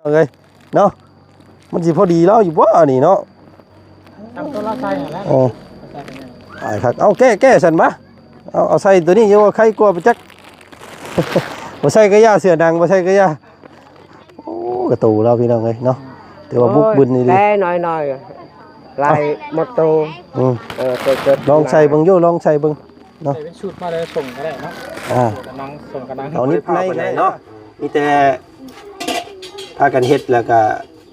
ເອີຍເນາະ ມັນຊິພໍດີລາວຢູ່ບໍ່ອັນນີ້ເນາະ? ຕັ້ງໂຕລາວໃສ່ຫັ້ນແຫຼະ ເອີ ເອົາໃສ່ເປັນຫຍັງ? ອ້າຍຄັກ ເອົາແກ້ ແກ້ຊັ້ນບະ ເອົາ ເອົາໃສ່ໂຕນີ້ຢູ່ ໄຄກວ່າໄປຈັກ ບໍ່ໃສ່ກະຢ່າ ເສື້ອໜັງບໍ່ໃສ່ກະຢ່າ. ໂອ້ ກະໂຕລາວພີ່ນ້ອງເອີຍເນາະ ແຕ່ວ່າບຸກບຶນອີ່ຫຼີ ໂອ້ຍ ແຕ່ນ້ອຍໆ ຫຼາຍໝົດໂຕ ອືມ ເອີ ໂຕເກີດ ລອງໃສ່ເບິ່ງຢູ່ ລອງໃສ່ເບິ່ງ ເນາະ ໃສ່ເປັນຊຸດມາເລີຍ ສົ່ງກະໄດ້ເນາະ ອ່າ ສົ່ງກະໜັງ ສົ່ງກະໜັງ ເອົານິດໃນກະໄດ້ເນາະ ມີແຕ່ພາກັນເຮັດ ແລ້ວກະ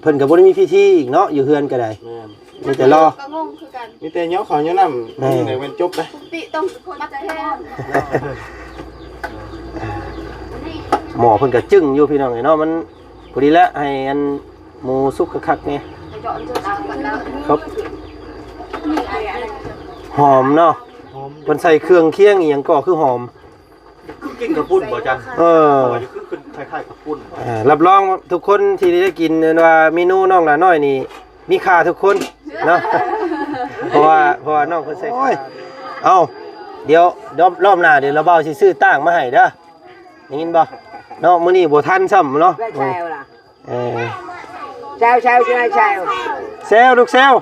ເພິ່ນກະບໍ່ໄດ້ມີພິທີອີກເນາະ ຢູ່ເຮືອນກະໄດ້ ແມ່ນ ມີແຕ່ລໍ ກະງົງຄືກັນ ມີແຕ່ຍໍເຂົ້າຍໍນ້ຳ ແມ່ນ ນີ້ແຫຼະແມ່ນຈົບເດ້ ປົກກະຕິຕ້ອງຄົນໃຈຮ້ອນ ໝໍ້ເພິ່ນກະຈຶ່ງຢູ່ພີ່ນ້ອງເອີຍເນາະ ມັນ ພໍດີແຫຼະ ໃຫ້ອັນໝູສຸກຄັກໆແດ່ ຄັບ ຫອມເນາະ ຫອມ ເພິ່ນໃສ່ເຄື່ອງຄຽງອີ່ຫຍັງກໍຄືຫອມ ຄືກິນເຂົ້າປຸ້ນບໍ່ຈັນ? ເອີ ຄື ຄືຄ້າຍໆເຂົ້າປຸ້ນ ເອີ ຮັບຮອງທຸກຄົນທີ່ໄດ້ກິນ ເອີ້ນວ່າເມນູນ້ອງຫຼ້ານ້ອຍນີ້ ມີຄ່າທຸກຄົນເນາະ ເພາະວ່າ ເພາະວ່ານ້ອງເພິ່ນໃສ່ຄ່າ ໂອ້ຍ ເອົາ ດຽວ ລອບ ລອບໜ້າ ດຽວລາວບ່າວຊິຊື້ຕ່າງມາໃຫ້ເດີ ໄດ້ຍິນບໍ່ເນາະ? ມື້ນີ້ບໍ່ທັນຊ້ຳເນາະ ເອີ ແຊວ ແຊວ ແຊວ ແຊວ ແຊວ ລູກແຊວ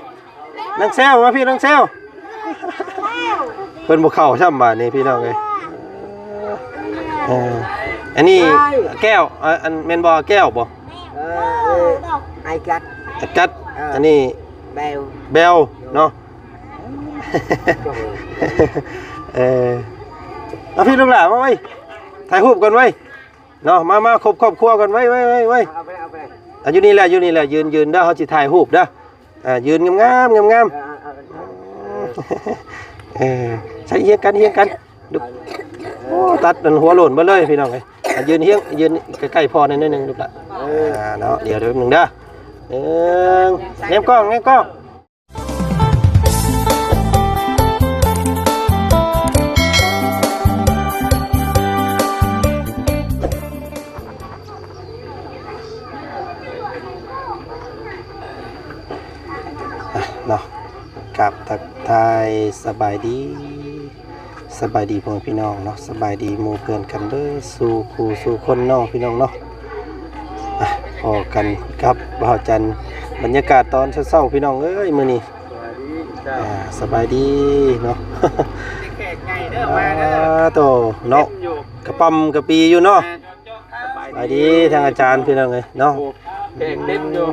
ນາງແຊວ ມາພີ່ ນາງແຊວ ເພິ່ນບໍ່ເຂົ້າຊ້ຳບາດນີ້ພີ່ນ້ອງເອີຍ ເອີ ອັນນີ້ແກ້ວ ອັນ ອັນ ແມ່ນບໍ່ ແກ້ວບໍ່? ເອີ ເອີ ອ້າຍກັດ ອ້າຍກັດ ເອີ ອັນນີ້ແບວ ແບວເນາະ ເອີ ເອົາພີ່ລູກຫຼ້າມາໄວ້ ຖ່າຍຮູບກ່ອນໄວ້ ເນາະ ມາ ມາຄົບຄອບຄົວກັນ ໄວ້ ໄວ້ ໄວ້ ໄວ້ ເອົາໄປ ເອົາໄປ ອ່ະ ຢູ່ນີ້ແຫຼະ ຢູ່ນີ້ແຫຼະ ຢືນ ຢືນເດີ ເຮົາຊິຖ່າຍຮູບເດີ ອ່າ ຢືນງາມໆ ງາມໆ ເອີ ເອີ ໃສ່ຮຽງກັນ ຮຽງກັນ ລູກ ໂອ້ ຕັດອັນຫົວໂລ້ນເບິດເລີຍພີ່ນ້ອງເອີຍ ອ່ະ ຢືນຮຽງ ຢືນໃກ້ໆພໍ່ໜ້ອຍໜຶ່ງລູກຫຼ້າ ເອີ ອ່າ ເນາະ ດຽວ ດຽວໜຶ່ງເດີ ໜຶ່ງ ແນມກ້ອງ ແນມກ້ອງ. ອ່ະ ເນາະ ກາບທັກທາຍສະບາຍດີ ສະບາຍດີພໍ່ແມ່ພີ່ນ້ອງເນາະ ສະບາຍດີໝູ່ເພື່ອນກັນເບິດສູ່ຄູ່ສູ່ຄົນເນາະ ພີ່ນ້ອງເນາະ ອ່ະ ພໍ້ກັນກັບບ່າວຈັນ ບັນຍາກາດຕອນເຊົ້າໆ ພີ່ນ້ອງເອີຍ ມື້ນີ້ ອ່າ ສະບາຍດີເນາະ ແຂກໃຫຍ່ເດີ ມາເດີ ອ່າ ໂຕເນາະ ກະປ້ຳກະປີຢູ່ເນາະ ແມ່ນ ສະບາຍດີ ສະບາຍດີທາງອາຈານ ພີ່ນ້ອງເອີຍເນາະ ໂອ້ ແຂກເຕັມຢູ່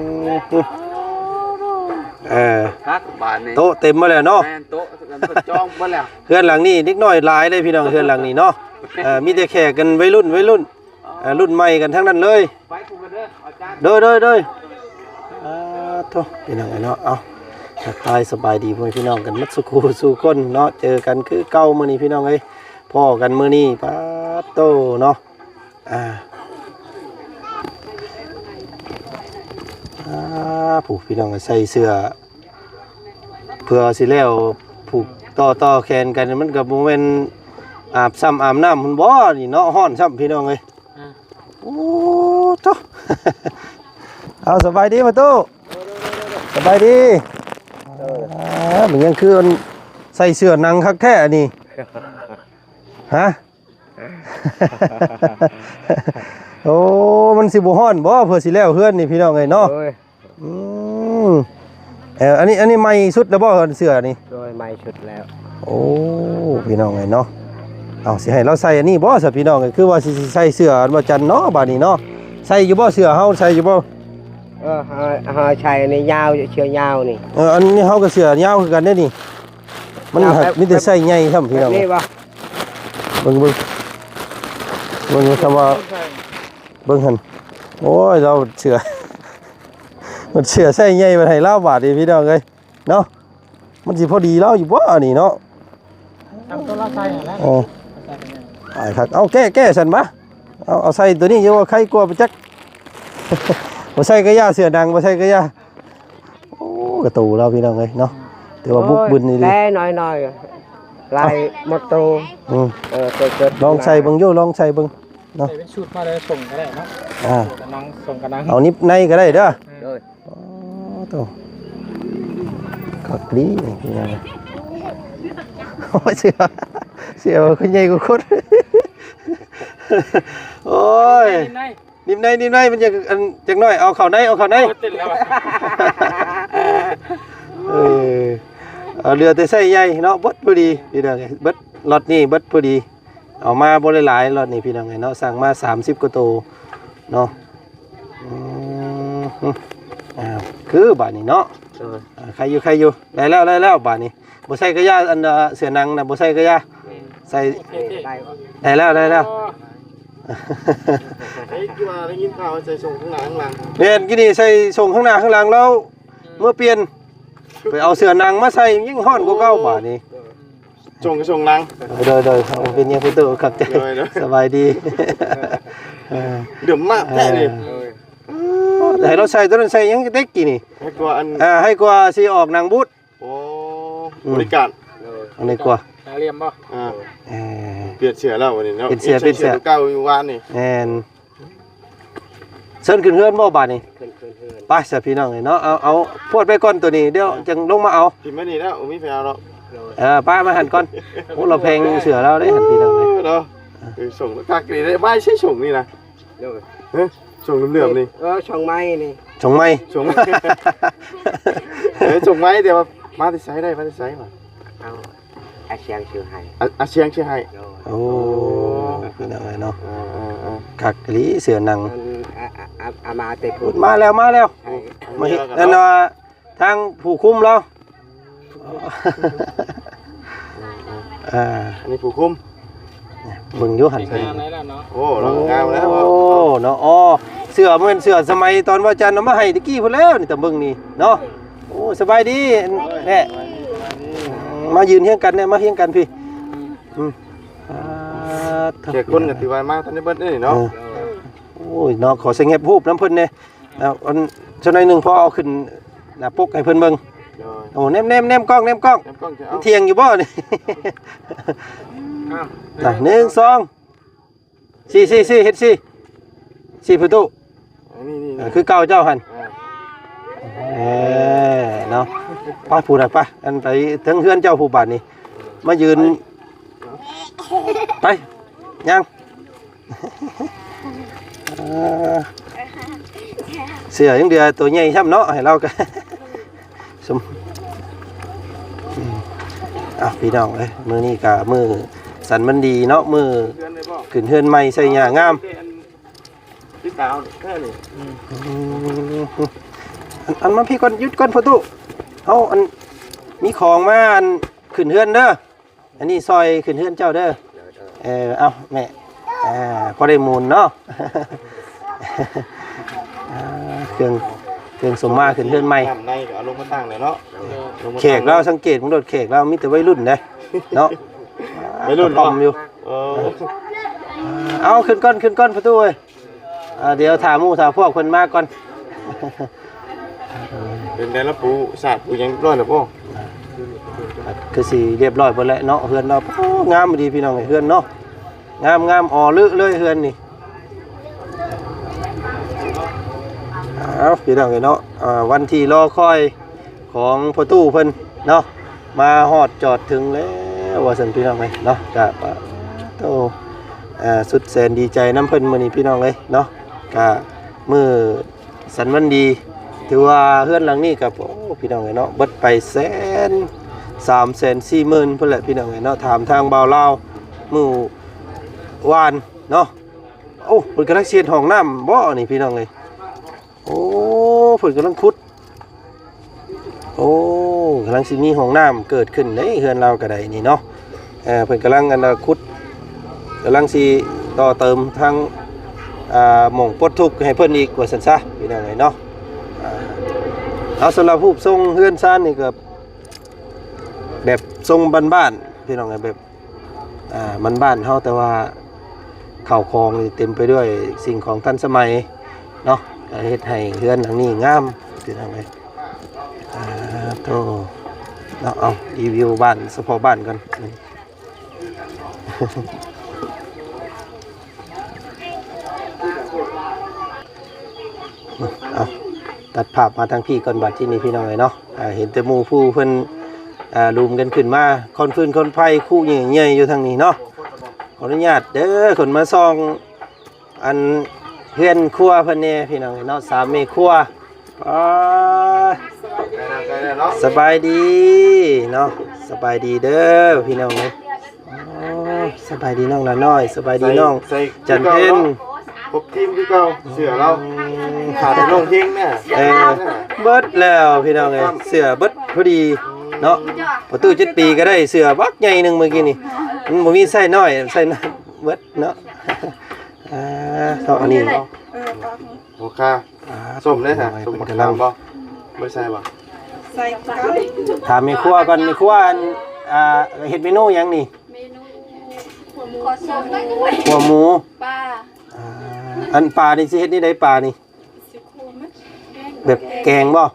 ເອີ ຄັກບາດນີ້ ໂຕະເຕັມໝົດແລ້ວເນາະ ແມ່ນ ໂຕະເພິ່ນຈອງໝົດແລ້ວ ເຮືອນຫຼັງນີ້ເດັກນ້ອຍຫຼາຍເດ້ພີ່ນ້ອງ ເຮືອນຫຼັງນີ້ເນາະ ເອີ ມີແຕ່ແຂກກັນໄວລຸ້ນ ໄວລຸ້ນ ເອີ ລຸ້ນໃໝ່ກັນທັງນັ້ນເລີຍ ໄປພຸ້ນເດີອາຈານ ໂດຍ ໂດຍ ໂດຍ ອ່າ ໂທ້ ພີ່ນ້ອງເອີຍເນາະ ເອົາ ທັກທາຍສະບາຍດີພໍ່ແມ່ພີ່ນ້ອງກັນໝົດສູ່ຄູ່ສູ່ຄົນເນາະ ເຈີກັນຄືເກົ່າມື້ນີ້ພີ່ນ້ອງເອີຍ ພໍ້ກັນມື້ນີ້ ປາດໂຕເນາະ ອ່າ ອ່າ ຜູ້ ພີ່ນ້ອງໃສ່ເສື້ອ ເພື່ອຊິແລ້ວ ຜູກຕໍ່ ຕໍ່ແຂນກັນ ມັນກໍບໍ່ແມ່ນອາບຊ້ຳອາບນ້ຳພຸ້ນບໍ່ນີ້ເນາະ ຮ້ອນຊ້ຳ ພີ່ນ້ອງເອີຍ ອ່າ ໂອ້ ໂທ້ ເອົາ ສະບາຍດີພໍ່ຕູ້ ສະບາຍດີ ເອີ ອ່າ ມັນຍັງຄືອັນໃສ່ເສື້ອໜັງຄັກແທ້ອັນນີ້ ຮະ ໂອ້ ມັນຊິບໍ່ຮ້ອນບໍ່ ເພື່ອຊິແລ້ວເຮືອນນີ້ ພີ່ນ້ອງເອີຍເນາະ ໂດຍ ອືມ ເອີ ອັນນີ້ ອັນນີ້ໃໝ່ສຸດແລ້ວບໍ່ ເສື້ອນີ້? ໂດຍ ໃໝ່ສຸດແລ້ວ ໂອ້ ພີ່ນ້ອງເອີຍເນາະ ເອົາ ຊິໃຫ້ລາວໃສ່ອັນນີ້ບໍ່ຊະ ພີ່ນ້ອງເອີຍ ຄືວ່າຊິ ຊິໃສ່ເສື້ອອັນວ່າຈັນເນາະ ບາດນີ້ເນາະ ໃສ່ຢູ່ບໍ່ ເສື້ອເຮົາໃສ່ຢູ່ບໍ່? ເອີ ເຮົາ ເຮົາໃສ່ອັນນີ້ຍາວ ເສື້ອຍາວນີ້ ເອີ ອັນນີ້ເຮົາກໍເສື້ອຍາວຄືກັນເດ້ນີ້ ມັນ ແບບ ມີແຕ່ໃສ່ໃຫຍ່ຊ້ຳ ພີ່ນ້ອງ ແບບນີ້ບໍ່? ເບິ່ງ ເບິ່ງ ເບິ່ງ ຄຳວ່າ ເບິ່ງຫັ້ນ ໂອ້ຍ ລາວເສື້ອ ມັນເສື້ອໃສ່ໃຫຍ່ ມັນໃຫ້ລາວບາດນີ້ ພີ່ນ້ອງເອີຍເນາະ ມັນຊິພໍດີລາວຢູ່ບໍ່ອັນນີ້ເນາະ? ຕັ້ງໂຕລາວໃສ່ຫັ້ນແຫຼະ ເອີ ໃສ່ເປັນຫຍັງ? ອ້າຍຄັກ ເອົາແກ້ ແກ້ຊັ້ນບະ ເອົາ ເອົາໃສ່ໂຕນີ້ຢູ່ ໄຄກວ່າໄປຈັກ ບໍ່ໃສ່ກະຢ່າ ເສື້ອໜັງບໍ່ໃສ່ກະຢ່າ ໂອ້ ກະໂຕລາວ ພີ່ນ້ອງເອີຍເນາະ ແຕ່ວ່າບຸກບຶນອີ່ຫຼີ ໂອ້ຍ ແຕ່ນ້ອຍໆ ຫຼາຍໝົດໂຕ ອືມ ເອີ ໂຕເກີດ ລອງໃສ່ເບິ່ງຢູ່ ລອງໃສ່ເບິ່ງເນາະ ໃສ່ເປັນຊຸດມາເລີຍ ສົ່ງກະໄດ້ເນາະ ອ່າ ສົ່ງກະໜັງ ສົ່ງກະໜັງ ເອົານິບໃນກະໄດ້ເດີ ໂດຍ ໂອ້ ໂຕ ຄັກດີນີ້ ໂອ້ຍ ເສື້ອ ເສື້ອຄືໃຫຍ່ກວ່າຄົນ ໂອ້ຍ ໃນ ນິບໃນ ນິບໃນ ມັນຈະ ອັນ ຈັກໜ້ອຍ ເອົາເຂົ້າໃນ ເອົາເຂົ້າໃນ ເອີ ເອົາເຫຼືອແຕ່ໄຊໃຫຍ່ເນາະ ເບິດພໍດີ ພີ່ນ້ອງເອີຍ ເບິດລັອດນີ້ເບິດພໍດີ ເອົາມາບໍ່ຫຼາຍໆ ລັອດນີ້ ພີ່ນ້ອງເອີຍເນາະ ສັ່ງມາສາມສິບກວ່າໂຕເນາະ ອືມ ອ້າວ ຄືບາດນີ້ເນາະ ເອີ ອ່າ ໄຄຢູ່ ໄຄຢູ່ ໄດ້ແລ້ວ ໄດ້ແລ້ວ ບາດນີ້ ບໍ່ໃສ່ກະຢ່າ ອັນ ເສື້ອໜັງນະ ບໍ່ໃສ່ກະຢ່າ ແມ່ນ ໃສ່ ໄດ້ ໄດ້ແລ້ວ ໄດ້ແລ້ວ ເອີຍ ຄືວ່າໄດ້ຍິນຂ່າວວ່າໃສ່ສົ່ງຂ້າງໜ້າຂ້າງຫຼັງ ແມ່ນ ກີ້ນີ້ໃສ່ສົ່ງຂ້າງໜ້າຂ້າງຫຼັງ ແລ້ວເມືອປ່ຽນ ໄປເອົາເສື້ອໜັງມາໃສ່ ຍັງຮ້ອນກວ່າເກົ່າ ໂອ້ ບາດນີ້ ສົ່ງກໍສົ່ງຫຼັງ ໂດຍ ໂດຍ ໂດຍ ໂອ້ ເປັນຫຍັງ ປະຕູ ຂອບໃຈ ໂດຍ ໂດຍ ສະບາຍດີ ເອີ ເດືອມມາກແທ້ນີ້ ເອີ ໃຫ້ລາວໃສ່ຕົວນັ້ນໃສ່ຫຍັງເຕັກກີ້ນີ້ ໃຫ້ກວ່າອັນ ອ່າ ໃຫ້ກວ່າຊິອອກໜັງບູດ ໂອ້ ອືມ ບໍລິການ ໂດຍ ອັນນີ້ກວ່າ ຕາຫຼ່ຽມບໍ່ ອ່າ ເອີ ປ່ຽນເສື້ອແລ້ວວັນນີ້ເນາະ ປ່ຽນເສື້ອ ປ່ຽນເສື້ອ ເກົ່າຢູ່ວານນີ້ ແມ່ນ ເຊີນຂຶ້ນເຮືອນບໍ່ບາດນີ້ ຂຶ້ນ ຂຶ້ນເຮືອນ ໄປຊະພີ່ນ້ອງເອີຍເນາະ ເອົາ ເອົາພວດໄວ້ກ່ອນໂຕນີ້ ດຽວຈັ່ງລົງມາເອົາ ກິນມື້ນີ້ແລ້ວ ບໍ່ມີໃຜເອົາດອກ ໂດຍ ເອີ ໄປມາຫັ້ນກ່ອນ ໂອ້ ລາວແພງເສື້ອລາວເດ້ຫັ້ນ ພີ່ນ້ອງເອີຍ ເອີ ເນາະ ເອີ ສົ່ງຄັກນີ້ເດ້ ໄວ້ໃຊ້ສົ່ງນີ້ນະ ໂດຍ ຮະ ສົ່ງເຫຼືອມໆນີ້ ເອີ ສົ່ງໃໝ່ນີ້ ສົ່ງໃໝ່ ສົ່ງໃໝ່ ເອີ ສົ່ງໃໝ່ ແຕ່ວ່າມາແຕ່ໃສໄດ້ ມາແຕ່ໃສວະ ເອົາ ອາຊຽງຊື້ໃຫ້ ອາ ອາຊຽງຊື້ໃຫ້ ໂດຍ ໂອ້ ໂອ້ ພີ່ນ້ອງເອີຍເນາະ ເອີໆໆ ຄັກອີ່ຫຼີເສື້ອໜັງ ອັນ ອາ ອາ ອາ ອາມາແຕ່ພຸ້ນ ມາແລ້ວ ມາແລ້ວ ໃຫ້ ມາເຫັນ ອັນວ່າທາງຜູ້ຄຸມລາວ ເອີໆ ອັນນີ້ຜູ້ຄຸມ ເບິ່ງຢູ່ຫັ້ນ ງາມແລ້ວເນາະ ໂອ້ ລາວງາມແລ້ວ ໂອ້ ເນາະ ອໍ ເສື້ອ ບໍ່ແມ່ນເສື້ອສະໄໝຕອນວ່າຈັນເອົາມາໃຫ້ຕະກີ້ພຸ້ນແລ້ວນີ້ ຕາເບິ່ງນີ້ເນາະ ໂອ້ ສະບາຍດີແມ່ ມາຢືນຮຽງກັນແດ່ ມາຮຽງກັນພີ້ ອືມ ອືມ ອ່າ ແຂກຄົນກໍຖືວ່າມາທັນໄດ້ເບິດເດ້ເນາະ ເອີ ໂອ້ຍເນາະ ຂໍສະແງບຮູບນຳເພິ່ນແດ່ ເອົາອັນ ສັກໜ້ອຍໜຶ່ງ ພໍເອົາຂຶ້ນໜ້າປົກໃຫ້ເພິ່ນເບິ່ງ ໂດຍ ໂອ້ ແນມໆໆ ກ້ອງ ແນມກ້ອງ ແນມກ້ອງ ມັນທ່ຽງຢູ່ບໍ່ນີ້ ອ່າ ອ່າ ໜຶ່ງ ສອງ ສີ່ ສີ່ ສີ່ ເຮັດສີ່ ສີ່ປະຕູ ນີ້ໆ ເອີ ຄືເກົ່າເຈົ້າຫັ້ນ ອ່າ ເອີ ເນາະ ໄປພຸ້ນນະ ໄປ ອັນ ໄປເທິງເຮືອນເຈົ້າພຸ້ນບາດນີ້ ມາຢືນ ໄປ ຍ່າງ ເອີ ເສື້ອຍັງເດືອໂຕໃຫຍ່ຊ້ຳເນາະ ໃຫ້ລາວກະ ຊຸມ ອືມ ອ່ະ ພີ່ນ້ອງເອີຍ ມື້ນີ້ກະມື້ສັນວັນດີເນາະ ມື້ຂຶ້ນເຮືອນໃໝ່ໃສ່ຫຍ້າງາມ ຕິດຕາມແທ້ນີ້ ອືມ ອັນ ອັນ ມາພີ້ກ່ອນ ຢຸດກ່ອນພໍ່ຕູ້ ເຮົາ ອັນ ມີຂອງມາ ອັນ ຂຶ້ນເຮືອນເດີ ອັນນີ້ຊ່ອຍຂຶ້ນເຮືອນເຈົ້າເດີ ເອີ ເອົາແມ່ ອ່າ ພໍໄດ້ໝູນເນາະ ອ່າ ເຄື່ອງ ເຄື່ອງສົມມາຂຶ້ນເຮືອນໃໝ່ ນ້ຳໃນກໍເອົາລົງມາຕັ້ງແລ້ວເນາະ ເອີ ລົງມາຕັ້ງ ແຂກລາວສັງເກດເບິ່ງໂລດ ແຂກລາວມີແຕ່ໄວລຸ້ນເດ້ເນາະ ໄວລຸ້ນ ກະປ້ອມຢູ່ ເອີ ເອົາ ຂຶ້ນກ່ອນ ຂຶ້ນກ່ອນ ພໍ່ຕູ້ເອີຍ ອ່າ ດຽວຖ້າໝູ່ຖ້າພວກເພິ່ນມາກ່ອນ ເປັນໃດລະ ປູສາດປູຫຍັງຮຽບຮ້ອຍແລ້ວບໍ່? ຄືຊິຮຽບຮ້ອຍເບິດແລ້ວເນາະ ເຮືອນເນາະ ໂອ້ ງາມອີ່ຫຼີພີ່ນ້ອງເອີຍ ເຮືອນເນາະ ງາມໆ ອໍເລີະເລີຍເຮືອນນີ້ ເອົາ ພີ່ນ້ອງເອີຍເນາະ ອ່າ ວັນທີ່ລໍຄອຍ ຂອງພໍ່ຕູ້ເພິ່ນເນາະ ມາຮອດຈອດເຖິງແລ້ວວ່າຊັ້ນ ພີ່ນ້ອງເອີຍເນາະ ກະ ປາໂຕ ເອີ ສຸດແສນດີໃຈນຳເພິ່ນມື້ນີ້ ພີ່ນ້ອງເອີຍເນາະ ກະມື້ສັນວັນດີ ຖືວ່າເຮືອນຫຼັງນີ້ກະ ໂອ້ ພີ່ນ້ອງເອີຍເນາະ ເບິດໄປແສນ ສາມແສນສີ່ໝື່ນພຸ້ນແຫຼະ ພີ່ນ້ອງເອີຍເນາະ ຖາມທາງບ່າວລາວມື້ວານເນາະ ໂອ້ ເພິ່ນກຳລັງຊິເຮັດຫ້ອງນ້ຳບໍ່ນີ້ ພີ່ນ້ອງເອີຍ ໂອ້ ເພິ່ນກຳລັງຂຸດ ໂອ້ ກຳລັງຊິມີຫ້ອງນ້ຳເກີດຂຶ້ນເດ້ ເຮືອນລາວກະໄດ້ນີ້ເນາະ ເອີ ເພິ່ນກຳລັງ ອັນ ຂຸດ ກຳລັງຊິຕໍ່ເຕີມທາງ ອ່າ ໝ່ອງປົດທຸກໃຫ້ເພິ່ນອີກວ່າຊັ້ນຊະ ພີ່ນ້ອງເອີຍເນາະ ອ່າ ເອົາ ສຳລັບຮູບຊົງເຮືອນຊານນີ້ກະແບບຊົງບ້ານໆ ພີ່ນ້ອງເອີຍ ແບບ ອ່າ ມັນບ້ານເຮົາ ແຕ່ວ່າເຂົ້າຂອງນີ້ເຕັມໄປດ້ວຍສິ່ງຂອງທັນສະໄໝເນາະ ກະເຮັດໃຫ້ເຮືອນຫຼັງນີ້ງາມ ພີ່ນ້ອງເອີຍ ອ່າ ໂທ້ ເນາະ ເອົາ ຣີວິວບ້ານ ສະເພາະບ້ານກ່ອນ ເອົາ ຕັດພາບມາທາງພີ້ກ່ອນ ບາດທີນີ້ ພີ່ນ້ອງເອີຍເນາະ ອ່າ ເຫັນແຕ່ໝູ່ຜູ້ເພິ່ນ ອ່າ ລຸມກັນຂຶ້ນມາ ຄວັນຟືນຄວັນໄຟ ຄຸໃຫຍ່ໆ ຢູ່ທາງນີ້ເນາະ ຂໍອະນຸຍາດເດີ ເພິ່ນມາສ່ອງ ອັນ ເຮືອນຄົວເພິ່ນແດ່ພີ່ນ້ອງເນາະ ສາມແມ່ຄົວ. ອ່າ ສະບາຍດີເນາະ ສະບາຍດີເດີພີ່ນ້ອງເອີຍ. ອໍ ສະບາຍດີນ້ອງຫຼ້ານ້ອຍ ສະບາຍດີນ້ອງຈັນເພັນ. ຄົບທີມຄືເກົ່າ ເສື້ອລາວ ອືມ ຂາດແຕ່ນ້ອງເຮັງນະ. ເອີ ເບິດແລ້ວພີ່ນ້ອງເອີຍ ເສື້ອເບິດພໍດີເນາະ. ປະຕູເຈັດປີກໍໄດ້ເສື້ອບັກໃຫຍ່ໜຶ່ງມື້ກີ້ນີ້ ມັນບໍ່ມີໄຊນ້ອຍ ໄຊນ້ອຍເບິດເນາະ. ອ່າ ເທາະອັນນີ້ເນາະ ເອີ ໂອເຄ. ອ່າ ສົ້ມເດ້ ສົ້ມບັກຂາມບໍ່? ບໍ່ໄດ້ໃສ່ບໍ່? ໃສ່ ຖາມແມ່ຄົວກ່ອນ ແມ່ຄົວ ອັນ ອ່າ ເຮັດເມນູຫຍັງນີ້? ເມນູຂົ້ວໝູ ຂົ້ວໝູ ປາ. ອ່າ ອັນປານີ້ຊິເຮັດແນວໃດປານີ້? ຊິຂົ້ວມັນ ແບບແກງບໍ່?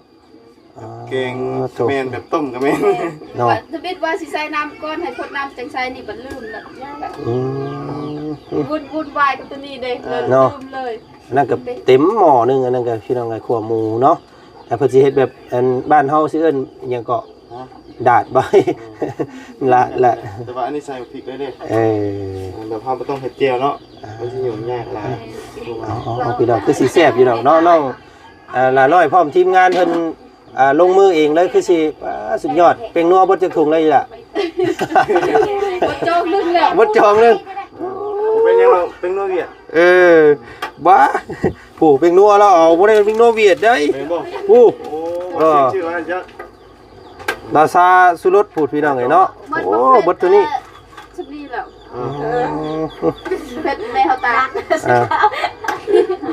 ແກງ ແມ່ນ ແບບຕົ້ມກໍແມ່ນເນາະ. ທຳອິດວ່າຊິໃສ່ນ້ຳກ່ອນ ໃຫ້ພົດນ້ຳຈັ່ງໃສ່ ນີ້ບັດລືມແລ້ວ. ອືມ ວຸ່ນ ວຸ່ນວາຍກັບໂຕນີ້ເດ້ ເອີ ເລີຍ ເນາະ ລືມເລີຍ. ອັນນັ້ນກໍເຕັມໝໍ້ໜຶ່ງ ອັນນັ້ນກໍພີ່ນ້ອງເອີຍ ຂົ້ວໝູເນາະ. ແຕ່ເພິ່ນຊິເຮັດແບບ ອັນ ບ້ານເຮົາຊິເອີ້ນຫຍັງເກາະ? ຮະ? ດາດບໍ່? ອືມ ລະ ລະ ແຕ່ວ່າອັນນີ້ໃສ່ບັກພິກເລີຍເດ້. ເອີ ແບບເຮົາບໍ່ຕ້ອງເຮັດແຈ່ວເນາະ. ອ່າ ມັນຊິຫຍຸ້ງຍາກຫຼາຍ. ເອົາ ເອົາ ເອົາ ພີ່ນ້ອງ ຄືຊິແຊບຢູ່ດອກເນາະ ນ້ອງ ເອີ ຫຼ້ານ້ອຍພ້ອມທີມງານເພິ່ນ ອ່າ ລົງມືເອງເລີຍ ຄືຊິ ປາ ສຸດຍອດ. ແປ້ງນົວເບິດຈັກຖົງແລ້ວອີ່ຫຼ້າ? ເບິດຈອງໜຶ່ງແລ້ວ ເບິດຈອງໜຶ່ງ. ເປັນຫຍັງເຮົາແປ້ງນົວຫວຽດ? ເອີ ບ້າ ຜູ້ແປ້ງນົວລາວເອົາບໍ່ໄດ້ແປ້ງນົວຫວຽດໃດ໋. ແມ່ນບໍ່? ຜູ້ ໂອ້ ເອີ ຊື່ວ່າຈັ່ງ ລາຊາຊູລົດ ຜູ້ ພີ່ນ້ອງເອີຍເນາະ. ໂອ້ ເບິດໂຕນີ້ ຊຸດນີ້ແລ້ວ. ອືມ ເອີ ເຜັດແມ່ເຮົາຕາຍ. ອ່າ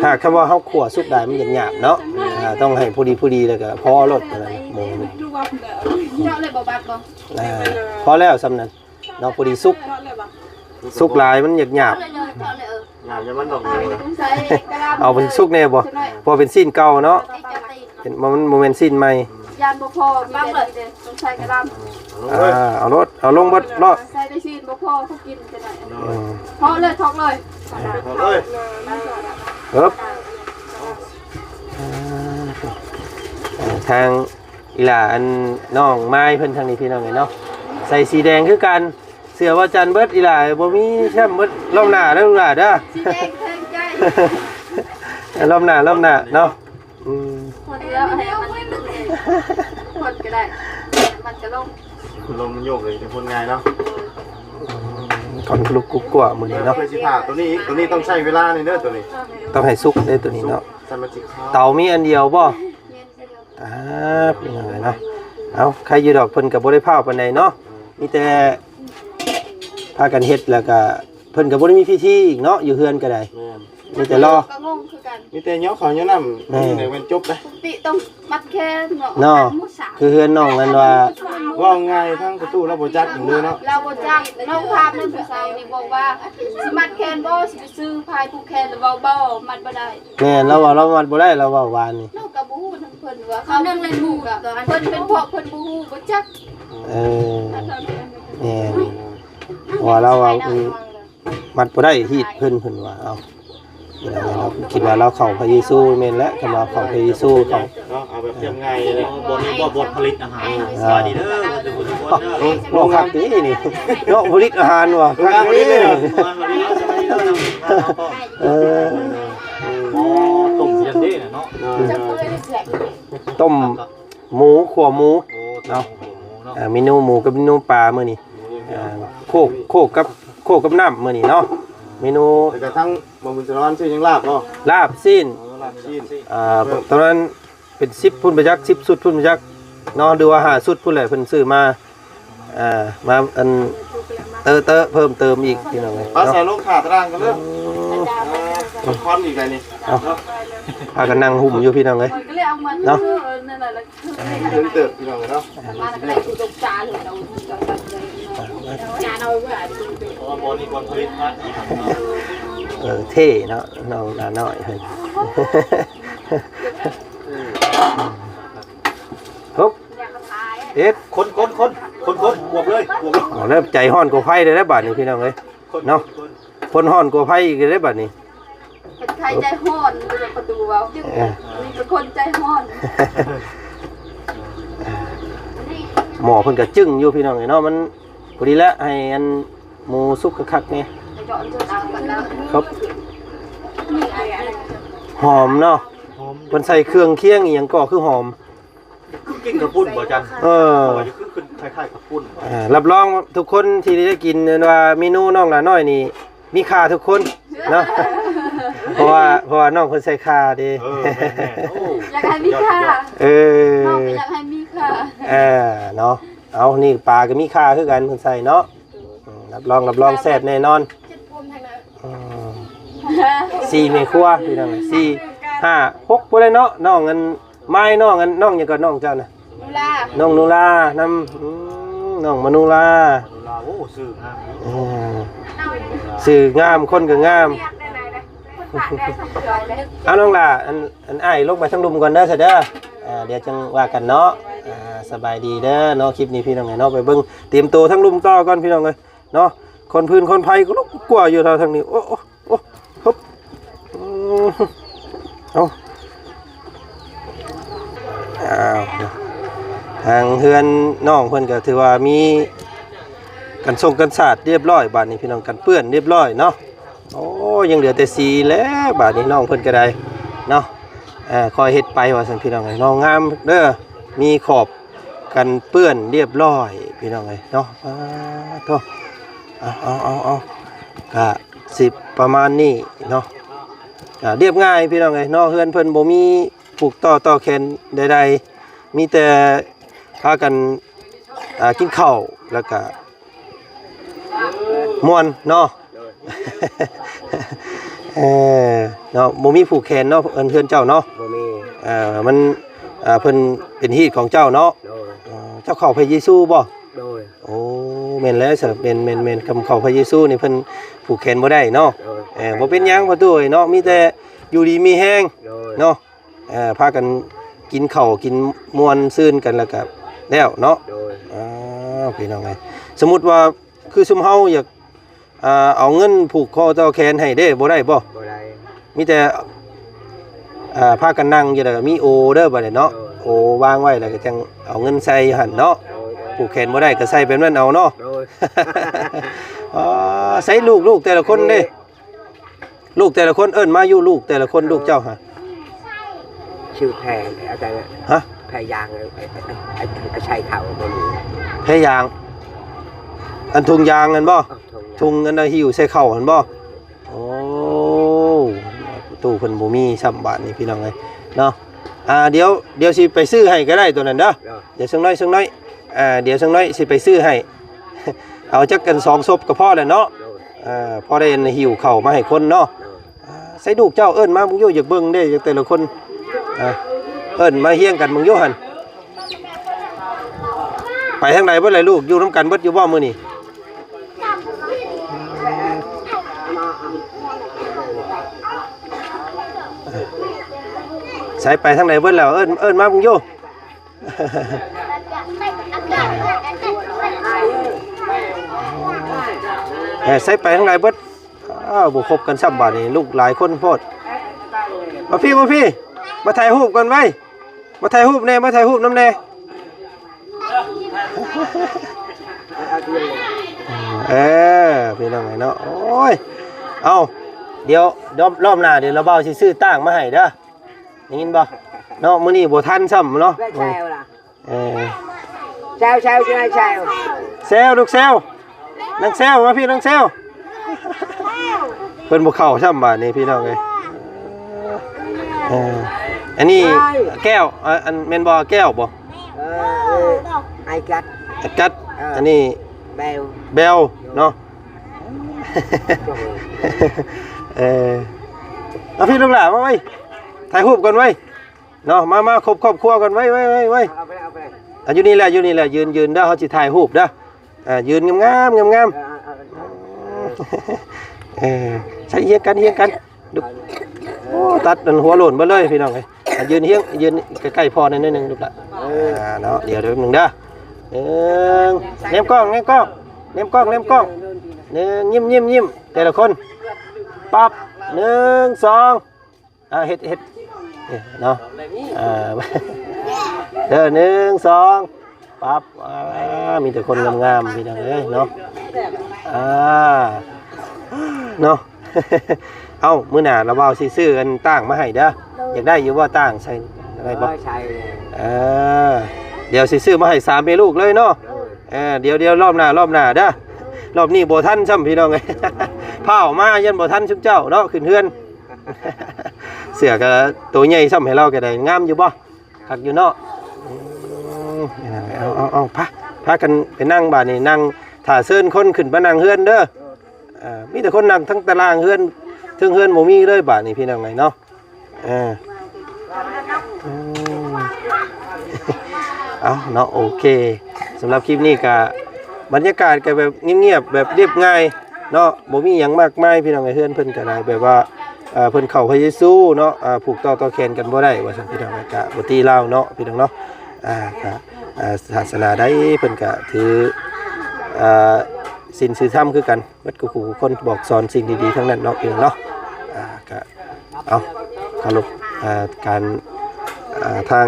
ຫາກຄຳວ່າເຮົາຂົ້ວສຸກໄດ້ມັນຫຍາບໆເນາະ. ອ່າ ຕ້ອງໃຫ້ພໍດີໆ ແລ້ວກໍພໍໂລດ ເນາະ ເຈາະເລີຍບໍ່ບາດບໍ່? ອ່າ ພໍແລ້ວສ່ຳນັ້ນເນາະ ພໍດີສຸກ. ເຈາະເລີຍບໍ່? ສຸກຫຼາຍມັນຫຍາບໆ. ເຈາະເລີຍ ເຈາະເລີຍ ເອີ ຫຍາບ ຢ່າມັນດອກ. ໃສ່ກະລຳ ເອົາໄປສຸກແດ່ບໍ່? ເພາະເປັນຊີ້ນເກົ່າເນາະ. ເປັນ ມັນບໍ່ແມ່ນຊີ້ນໃໝ່. ຢ້ານບໍ່ພໍ ມີແຕ່ນີ້ເດ້ ຕ້ອງໃສ່ກະລຳ. ອ່າ ເອົາໂລດ ເອົາລົງເບິດໂລດ. ໃສ່ແຕ່ຊີ້ນບໍ່ພໍ ເຂົາກິນຈະໄດ້. ອືມ ເທາະເລີຍ ເທາະເລີຍ ເອີບ. ອ່າ ທາງອີ່ຫຼ້າ ອັນ ນ້ອງມາຍເພິ່ນທາງນີ້ ພີ່ນ້ອງເອີຍເນາະ ໃສ່ສີແດງຄືກັນ. ເສື້ອວ່າຈັນເບິດ ອີ່ຫຼ້າ ບໍ່ມີແຊ້ມເບິດ. ລອບໜ້າເດີລູກຫຼ້າເດີ ສີແດງແທນໃຈ. ລອບໜ້າ ລອບໜ້າເນາະ. ອືມ ຄົນແລ້ວໃຫ້ມັນ ຄົນກໍໄດ້ ມັນກໍລົງ ລົມມັນໂຍກເລີຍ ເປັນຄົນງ່າຍເນາະ. ອືມ ຄົນລຸກກຸກກົວມື້ນີ້ເນາະ. ເພື່ອຊິຜ່າໂຕນີ້ອີກ ໂຕນີ້ຕ້ອງໃຊ້ເວລານີ້ເດີ ໂຕນີ້ຕ້ອງໃຫ້ສຸກເດ້ ໂຕນີ້ເນາະ. ເຕົາມີອັນດຽວບໍ່? ອ່າ ເປັນຫຍັງເນາະ. ເອົາ ໃຄຢູ່ດອກ ເພິ່ນກໍບໍ່ໄດ້ພ້າວປານໃດເນາະ ມີແຕ່ພາກັນເຮັດ ແລ້ວກໍເພິ່ນກໍບໍ່ໄດ້ມີພິທີອີກເນາະ ຢູ່ເຮືອນກໍໄດ້. ແມ່ນ ມີແຕ່ລໍ ກໍງົງຄືກັນ ມີແຕ່ຍໍເຂົ້າຍໍນ້ຳ. ແມ່ນ ນີ້ແມ່ນຈົບເດ້. ປົກກະຕິຕ້ອງມັດແຂນເນາະ ເນາະ ຄືເຮືອນນ້ອງນັ້ນວ່າ ເວົ້າງ່າຍ ທາງປະຕູລາວບໍ່ຈັກເລີຍເນາະ ລາວບໍ່ຈັກ. ນ້ອງຖາມນຳຜູ້ສາວນີ້ ບອກວ່າ ຊິມັດແຂນບໍ່ ຊິໄປຊື້ພາຍຜູກແຂນ ລາວເວົ້າບໍ່ ມັດບໍ່ໄດ້. ແມ່ນ ລາວເວົ້າ ລາວມັດບໍ່ໄດ້ ລາວເວົ້າວານນີ້. ນ້ອງກໍບໍ່ຮູ້ນຳເພິ່ນວ່າ ເຂົາເລື່ອງເລີຍໝູ່ ເພິ່ນເປັນພວກເພິ່ນບໍ່ຮູ້ບໍ່ຈັກ. ເອີ ແມ່ນ ເພາະວ່າລາວວ່າ ອືມ ມັດບໍ່ໄດ້ ຮີດເພິ່ນ ເພິ່ນວ່າ. ເອົ້າ ຄິດວ່າລາວເຂົ້າພະເຢຊູ ແມ່ນແຫຼະ ຄັນວ່າເຂົ້າພະເຢຊູ ເຂົ້າ ເນາະ ເອົາແບບຮຽບງ່າຍເລີຍ. ບ່ອນນີ້ບໍ່ ບ່ອນຜະລິດອາຫານ. ອ່າ ສະບາຍດີເດີ ເວົ້າຄັກເດ້ນີ້ເນາະ ຜະລິດອາຫານວ່າ ໂຮງງານຜະລິດເລີຍ. ເອີ ຕົ້ມເປັນເດ້ເນາະ ຕົ້ມໝູ ຂົ້ວໝູ ໂອ້ ເນາະ. ເມນູໝູກັບເມນູປາມື້ນີ້ ໂອ້ ໂຄກ ໂຄກກັບ ໂຄກກັບນ້ຳມື້ນີ້ເນາະ. ເມນູ ແລ້ວກໍທັງບໍ່ບຸນສະຫຼອນ ຊື່ຫຍັງ ລາບບໍ່? ລາບຊີ້ນ ອໍ ລາບຊີ້ນ. ອ່າ ຕອນນັ້ນເປັນສິບພຸ້ນບໍ່ຈັກ ສິບຊຸດພຸ້ນບໍ່ຈັກເນາະ ຫຼືວ່າຫ້າຊຸດພຸ້ນແຫຼະ ເພິ່ນຊື້ມາ ອ່າ ມາອັນ ເຕີ ເຕີເພີ່ມເຕີມອີກ ພີ່ນ້ອງເອີຍ. ປາ ເນາະ ໃສ່ລົງຂາຕາລາງກັນເດີ. ອືມ ຄອນອີກແລ້ວນີ້. ເອົາ ພາກັນນັ່ງຫຸ້ມຢູ່ ພີ່ນ້ອງເອີຍ ເນາະ. ເຖິງເຕີບ ພີ່ນ້ອງເອີຍເນາະ. ເອີ ເທ່ເນາະ ນ້ອງຫຼ້ານ້ອຍເພິ່ນ. ຮຶບ ເຮັດ ຄົນໆໆ ຂວບເລີຍ ຂວບເລີຍ. ເອົາແລ້ວ ໃຈຮ້ອນກວ່າໄຟເລີຍເດ້ບາດນີ້ ພີ່ນ້ອງເອີຍ ເນາະ. ຄົນຮ້ອນກວ່າໄຟອີກເດ້ບາດນີ້. ເປັນໃຜໃຈຮ້ອນ ປະຕູເວົ້າ. ເອີ ມີແຕ່ຄົນໃຈຮ້ອນ. ໝໍ້ເພິ່ນກໍຈຶ່ງຢູ່ ພີ່ນ້ອງເອີຍເນາະ. ມັນພໍດີແລ້ວ ໃຫ້ອັນໝູສຸກຄັກໆແດ່. ຄັບ ຫອມເນາະ ຫອມ ເພິ່ນໃສ່ເຄື່ອງຄຽງອີ່ຫຍັງກໍຄືຫອມ ຄືກິນເຂົ້າປຸ້ນບໍ່ ອາຈານ? ເອີ ເອີ ຄື ຄືຄ້າຍໆເຂົ້າປຸ້ນ. ເອີ ຮັບຮອງທຸກຄົນທີ່ໄດ້ກິນ ເອີ້ນວ່າເມນູນ້ອງຫຼ້ານ້ອຍນີ້ມີຄ່າທຸກຄົນເນາະ ເພາະວ່າ ເພາະວ່ານ້ອງເພິ່ນໃສ່ຄ່າເດ້. ເອີ ແມ່ນໆ ໂອ້ ຢາກໃຫ້ມີຄ່າ ຍອດ ຍອດ ເອີ ນ້ອງກໍຢາກໃຫ້ມີຄ່າ ເອີ ເນາະ. ເອົາ ນີ້ປາກໍມີຄ່າຄືກັນ ເພິ່ນໃສ່ເນາະ. ໂດຍ ອືມ ຮັບຮອງ ຮັບຮອງແຊບແນ່ນອນ. ອືມ ສີ່ແມ່ຄົວພີ່ນ້ອງ ສີ່ ຫ້າ ຫົກ ຜູ້ໃດເນາະ ນ້ອງອັນ ມາຍ ນ້ອງອັນ ນ້ອງຫຍັງກໍນ້ອງເຈົ້ານະ? ນຸລາ ນ້ອງນຸລານຳ. ອືມ ນ້ອງມະນຸລາ ມະນຸລາ ໂອ້ ຊື່ງາມຢູ່. ອືມ ຊື່ງາມ ຄົນກໍງາມ. ເອົາ ນ້ອງຫຼ້າ ອັນ ອັນອ້າຍລົງໄປທາງລຸ່ມກ່ອນເດີຊະເດີ ອ່າ ດຽວຈັ່ງວ່າກັນເນາະ. ອ່າ ສະບາຍດີເດີເນາະ ຄລິບນີ້ພີ່ນ້ອງເອີຍເນາະ ໄປເບິ່ງ ຕຽມໂຕທາງລຸ່ມຕໍ່ກ່ອນພີ່ນ້ອງເອີຍເນາະ. ຄົນພື້ນຄົນໄພກໍລຸກກົວຢູ່ທາງນີ້. ໂອ້ ໂອ້ ໂອ້ ຮຶບ ອືມ ເອົາ ອ້າວ ທາງເຮືອນນ້ອງເພິ່ນກໍຖືວ່າມີກັນຊົງກັນສາດລຽບຮ້ອຍ ບາດນີ້ພີ່ນ້ອງ ກັນເປື້ອນລຽບຮ້ອຍເນາະ. ໂອ້ ຍັງເຫຼືອແຕ່ສີແລ້ວ ບາດນີ້ນ້ອງເພິ່ນກໍໄດ້ເນາະ. ເອີ ຄ່ອຍເຮັດໄປວ່າຊັ້ນພີ່ນ້ອງເອີຍເນາະ. ງາມເດີ ມີຂອບກັນເປື້ອນລຽບຮ້ອຍພີ່ນ້ອງເອີຍເນາະ. ປາດໂທ້ ເອົາ ເອົາ ເອົາ ເອົາ ກະຊິປະມານນີ້ເນາະ ກະລຽບງ່າຍພີ່ນ້ອງເອີຍເນາະ. ເຮືອນເພິ່ນບໍ່ມີຜູກຕໍ່ຕໍ່ແຂນໃດໆ ມີແຕ່ພາກັນ ອ່າ ກິນເຂົ້າ ແລ້ວກະ ມ່ວນເນາະ. ໂດຍ ເອີ ເນາະ ບໍ່ມີຜູກແຂນເນາະ ເຮືອນ ເຮືອນເຈົ້າເນາະ. ບໍ່ມີ ເອີ ມັນ ເອີ ເພິ່ນເປັນຮີດຂອງເຈົ້າເນາະ. ໂດຍ ເອີ ເຈົ້າເຂົ້າພະເຢຊູບໍ່? ໂດຍ ໂອ້ ແມ່ນແລ້ວຊະ ແມ່ນ ແມ່ນ ແມ່ນ ຄຳເຂົ້າພະເຢຊູນີ້ເພິ່ນຜູກແຂນບໍ່ໄດ້ເນາະ. ໂດຍ ເອີ ບໍ່ເປັນຫຍັງພໍ່ຕູ້ເອີຍເນາະ ມີແຕ່ຢູ່ດີມີແຮງ. ໂດຍ ເນາະ ເອີ ພາກັນກິນເຂົ້າກິນມ່ວນຊື່ນກັນແລ້ວກະແລ້ວເນາະ. ໂດຍ ອ້າວ ພີ່ນ້ອງເອີຍ ສົມມຸດວ່າຄືຊຸມເຮົາຢາກ ອ່າ ເອົາເງິນຜູກຄໍຕໍ່ແຂນໃຫ້ເດ້ ບໍ່ໄດ້ບໍ່? ບໍ່ໄດ້ ມີແຕ່ ອ່າ ພາກັນນັ່ງຢູ່ ແລ້ວກໍມີໂອເດີ ບາດນີ້ເນາະ. ໂດຍ ໂອວາງໄວ້ ແລ້ວກໍຈັ່ງເອົາເງິນໃສ່ຫັ້ນເນາະ. ໂດຍ ຜູກແຂນບໍ່ໄດ້ກໍໃສ່ແບບນັ້ນເອົາເນາະ. ໂດຍ ອໍ ໃສ່ລູກ ລູກແຕ່ລະຄົນເດ້? ນີ້ ລູກແຕ່ລະຄົນ ເອີ້ນມາຢູ່ ລູກແຕ່ລະຄົນ ລູກເຈົ້າຫະ? ຊື່ແພ ອາຈານ ຮະ? ແພຢາງ ໄອ້ ໄອ້ ໄອ້ ໄອ້ໄຊເຖົ້າບໍ່ມີ ແພຢາງ ອັນຖົງຢາງຫັ້ນບໍ່? ເອີ ຖົງຢາງ ຖົງອັນນ່າ ຫິ້ວໃສ່ເຂົ້າຫັ້ນບໍ່? ໂອ້ ຕູ້ເພິ່ນບໍ່ມີຊ້ຳບາດນີ້ພີ່ນ້ອງເອີຍເນາະ. ອ່າ ດຽວ ດຽວຊິໄປຊື້ໃຫ້ກໍໄດ້ໂຕນັ້ນເດີ. ເອີ ດຽວສັກໜ້ອຍ ສັກໜ້ອຍ ອ່າ ດຽວສັກໜ້ອຍຊິໄປຊື້ໃຫ້ ເອົາຈັກອັນສອງສົບກໍພໍແລ້ວເນາະ. ໂດຍ ເອີ ພໍໄດ້ອັນຫິ້ວເຂົ້າມາໃຫ້ຄົນເນາະ. ໂດຍ ອ່າ ໃສ່ລູກເຈົ້າເອີ້ນມາເບິ່ງຢູ່ ຢາກເບິ່ງເດ້ ຢາກແຕ່ລະຄົນ ອ່າ ເອີ້ນມາຮຽງກັນເບິ່ງຢູ່ຫັ້ນ. ໄປທາງໃດເບິດລະລູກ ຢູ່ນຳກັນເບິດຢູ່ບໍ່ມື້ນີ້? ໃສ ໄປທາງໃດເບິດແລ້ວ? ເອີ້ນ ເອີ້ນມາເບິ່ງຢູ່. ເອີ ໃສ ໄປທາງໃດເບິດ? ອ້າວ ບໍ່ຄົບກັນຊ້ຳບາດນີ້ ລູກຫຼາຍຄົນໂພດ. ມາພີ້ ມາພີ້ ມາຖ່າຍຮູບກ່ອນໄວ້ ມາຖ່າຍຮູບແດ່ ມາຖ່າຍຮູບນຳແດ່. ເອີ ພີ່ນ້ອງເອີຍເນາະ ໂອ້ຍ ເອົ້າ ດຽວ ລອບ ລອບໜ້າ ດຽວລາວບ່າວຊິຊື້ຕ່າງມາໃຫ້ເດີ ໄດ້ຍິນບໍ່ເນາະ? ມື້ນີ້ບໍ່ທັນຊ້ຳເນາະ. ເອີ ແຊວ ແຊວ ຈະໄດ້ແຊວ ແຊວ ລູກແຊວ ນາງແຊວ ມາພີ້ ນາງແຊວ. ເພິ່ນບໍ່ເຂົ້າຊ້ຳບາດນີ້ ພີ່ນ້ອງເອີຍ. ເອີ ອັນນີ້ແກ້ວ ເອີ ອັນ ແມ່ນບໍ່ ແກ້ວບໍ່? ເອີ ເອີ ອ້າຍກັດ ອ້າຍກັດ ເອີ ອັນນີ້ແບວ ແບວເນາະ. ເອີ ເອົາພີ້ລູກຫຼ້າ ມາໄວ້ ຖ່າຍຮູບກ່ອນໄວ້ ເນາະ ມາ ມາຄົບຄອບຄົວກັນໄວ້ ໄວ້ ໄວ້ ໄວ້ ເອົາໄປ ເອົາໄປ ອ່ະ ຢູ່ນີ້ແຫຼະ ຢູ່ນີ້ແຫຼະ ຢືນ ຢືນເດີ ເຮົາຊິຖ່າຍຮູບເດີ. ອ່າ ຢືນງາມໆ ງາມໆ ເອີ ເອີ ເອີ ໃສ່ຮຽງກັນ ຮຽງກັນ ດຸ ໂອ້ ຕັດອັນຫົວໂລ້ນເບິດເລີຍ ພີ່ນ້ອງເອີຍ. ອ່າ ຢືນຮຽງ ຢືນໃກ້ໆພໍ່ໜ້ອຍໜຶ່ງ ລູກຫຼ້າ ເອີ ອ່າ ເນາະ ດຽວ ດຽວໜຶ່ງເດີ ໜຶ່ງ ແນມກ້ອງ ແນມກ້ອງ ແນມກ້ອງ ແນມກ້ອງ ໜຶ່ງ ຍິ້ມ ຍິ້ມ ຍິ້ມ ແຕ່ລະຄົນ ປັບ ໜຶ່ງ ສອງ ອ່າ ເຮັດ ເຮັດ ເນາະ ອ່າ ເດີ ໜຶ່ງ ສອງ ປັບ ອ່າ ມີແຕ່ຄົນງາມໆ ພີ່ນ້ອງເອີຍເນາະ ອ່າ ເນາະ. ເອົ້າ ມື້ໜ້າລະບ່າວຊິຊື້ອັນຕ່າງມາໃຫ້ເດີ. ໂດຍ ຢາກໄດ້ຢູ່ບໍ່ຕ່າງ ໃສ່ໄດ້ບໍ່? ເອີ ໃສ່ ເອີ ດຽວຊິຊື້ມາໃຫ້ສາມແມ່ລູກເລີຍເນາະ. ໂດຍ ເອີ ດຽວ ດຽວລອບໜ້າ ລອບໜ້າເດີ. ລອບນີ້ບໍ່ທັນຊ້ຳພີ່ນ້ອງເອີຍ ພ້າວມາຢ້ານບໍ່ທັນຊຸມເຈົ້າເນາະ ຂຶ້ນເຮືອນ. ເສື້ອກະໂຕໃຫຍ່ຊ້ຳ ໃຫ້ລາວກະໄດ້. ງາມຢູ່ບໍ່? ຄັກຢູ່ເນາະ. ອືມ ເອົາ ເອົາ ເອົາ ພາ ພາກັນໄປນັ່ງບາດນີ້ ນັ່ງຖ້າເຊີນຄົນຂຶ້ນມານັ່ງເຮືອນເດີ. ເອີ ມີແຕ່ຄົນນັ່ງທັງຕາລ່າງເຮືອນ ເທິງເຮືອນບໍ່ມີເລີຍບາດນີ້ ພີ່ນ້ອງເອີຍເນາະ. ເອີ ອືມ ເອົາເນາະ ໂອເຄ ສຳລັບຄລິບນີ້ກະບັນຍາກາດກະແບບງຽບໆ ແບບລຽບງ່າຍເນາະ ບໍ່ມີຫຍັງມາກມາຍ ພີ່ນ້ອງເອີຍ. ເຮືອນເພິ່ນກະໄດ້ແບບວ່າ ເອີ ເພິ່ນເຂົ້າພະເຢຊູເນາະ ເອີ ຜູກຕໍ່ຕໍ່ແຂນກັນບໍ່ໄດ້ວ່າຊັ້ນ ພີ່ນ້ອງເອີຍ. ກະບໍ່ຕິລາວເນາະ ພີ່ນ້ອງເນາະ. ອາ ກະ ອາ ສາສະໜາໃດເພິ່ນກະຖື ອາ ສິນຖືທຳຄືກັນ ເບິດຄູ່ໆຄົນ ບອກສອນສິ່ງດີໆທັງນັ້ນເນາະ ພີ່ນ້ອງເນາະ. ອາ ກະ ເອົາ ເຄົາລົບ ອາ ການ ອາ ທາງ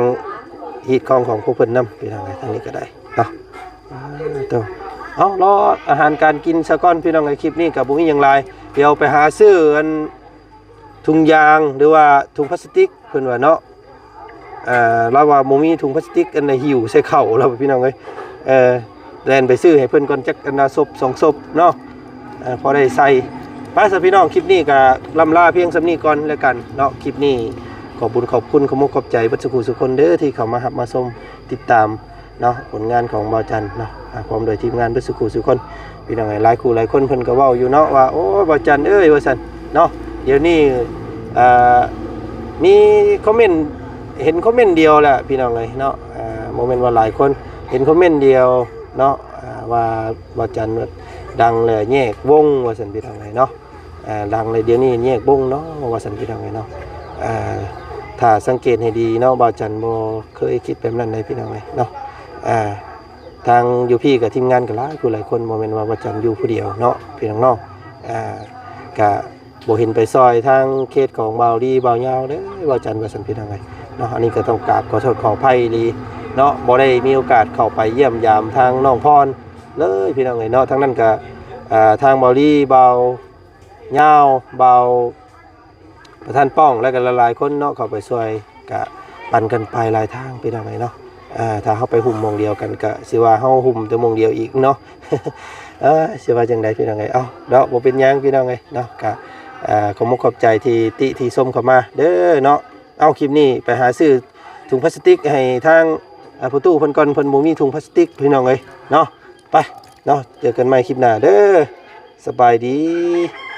ຮີດຄອງຂອງພວກເພິ່ນນຳ ພີ່ນ້ອງເອີຍ. ທາງນີ້ກະໄດ້ເນາະ. ອາ ໂຕ ເອົາ ລໍອາຫານການກິນສາກ່ອນ ພີ່ນ້ອງເອີຍ. ຄລິບນີ້ກະບໍ່ມີຫຍັງຫຼາຍ ດຽວໄປຫາຊື້ອັນ ຖົງຢາງ ຫຼືວ່າຖົງພລາສຕິກ ເພິ່ນວ່າເນາະ. ເອີ ລາວວ່າບໍ່ມີຖົງພລາສຕິກອັນໃດຫິ້ວໃສ່ເຂົ້າລາວ ພີ່ນ້ອງເອີຍ. ເອີ ແລ່ນໄປຊື້ໃຫ້ເພິ່ນກ່ອນຈັກອັນນະສົບສອງສົບເນາະ ເອີ ພໍໄດ້ໃສ່. ໄປຊະພີ່ນ້ອງ ຄລິບນີ້ກະລ່ຳລາພຽງສ່ຳນີ້ກ່ອນແລ້ວກັນເນາະ. ຄລິບນີ້ຂອບບຸນຂອບຄຸນ ຂອບມຸກຂອບໃຈເບິດສູ່ຜູ້ສູ່ຄົນເດີ ທີ່ເຂົ້າມາຮັບມາຊົມ ຕິດຕາມ ເນາະ ຜົນງານຂອງບ່າວຈັນເນາະ ອາ ພ້ອມດ້ວຍທີມງານເບິດສູ່ຄູ່ສູ່ຄົນ ພີ່ນ້ອງເອີຍ. ຫຼາຍຄູ່ຫຼາຍຄົນເພິ່ນກະເວົ້າຢູ່ເນາະວ່າ ໂອ້ຍ ບ່າວຈັນເອີຍ ວ່າຊັ້ນເນາະ. ດຽວນີ້ ເອີ ມີຄອມເມັນ ເຫັນຄອມເມັນດຽວແຫຼະ ພີ່ນ້ອງເອີຍເນາະ. ອາ ບໍ່ແມ່ນວ່າຫຼາຍຄົນ ເຫັນຄອມເມັນດຽວເນາະ ອາ ວ່າບ່າວຈັນດັງແລ້ວແຍກວົງ ວ່າຊັ້ນ ພີ່ນ້ອງເອີຍເນາະ. ອາ ດັງເລີຍ ດຽວນີ້ແຍກວົງເນາະ ວ່າຊັ້ນ ພີ່ນ້ອງເອີຍເນາະ. ອາ ຖ້າສັງເກດໃຫ້ດີເນາະ ບ່າວຈັນບໍ່ເຄີຍຄິດແບບນັ້ນເລີຍ ພີ່ນ້ອງເອີຍເນາະ. ອາ ທາງຢູ່ພີ້ກະທີມງານກະຫຼາຍຜູ້ຫຼາຍຄົນ ບໍ່ແມ່ນວ່າບ່າວຈັນຢູ່ຜູ້ດຽວເນາະ ພີ່ນ້ອງເນາະ. ອາ ກະບໍ່ເຫັນໄປຊ່ອຍທາງເຂດຂອງບ່າວລີ ບ່າວຍາວເລີຍ ບ່າວຈັນ ວ່າຊັ້ນ ພີ່ນ້ອງເອີຍເນາະ. ອັນນີ້ກະຕ້ອງກາບຂໍໂທດຂໍອະໄພອີ່ຫຼີເນາະ ບໍ່ໄດ້ມີໂອກາດເຂົ້າໄປຢ້ຽມຢາມທາງນ້ອງພອນເລີຍ ພີ່ນ້ອງເອີຍເນາະ. ທາງນັ້ນກະ ອາ ທາງບ່າວລີ ບ່າວ ຍາວ ບ່າວປະທານປ້ອງ ແລ້ວກະຫຼາຍໆຄົນເນາະ ເຂົ້າໄປຊ່ວຍ ກະປັນກັນໄປຫຼາຍທາງ ພີ່ນ້ອງເອີຍເນາະ. ອາ ຖ້າເຮົາໄປຫຸ້ມໝ່ອງດຽວກັນ ກະຊິວ່າເຮົາຫຸ້ມແຕ່ໝ່ອງດຽວອີກເນາະ. ເອີ ຊິວ່າຈັ່ງໃດ ພີ່ນ້ອງເອີຍ. ເອົ້າເນາະ ບໍ່ເປັນຫຍັງ ພີ່ນ້ອງເອີຍເນາະ. ກະ ອາ ຂອບມຸກຂອບໃຈທີ່ຕິທີ່ຊົມເຂົ້າມາເດີເນາະ. ເອົ້າ ຄລິບນີ້ໄປຫາຊື້ຖົງພລາສຕິກໃຫ້ທາງ ອາ ພໍ່ຕູ້ເພິ່ນກ່ອນ ເພິ່ນບໍ່ມີຖົງພລາສຕິກ ພີ່ນ້ອງເອີຍເນາະ. ໄປເນາະ ເຈີກັນໃໝ່ຄລິບໜ້າເດີ ສະບາຍດີ.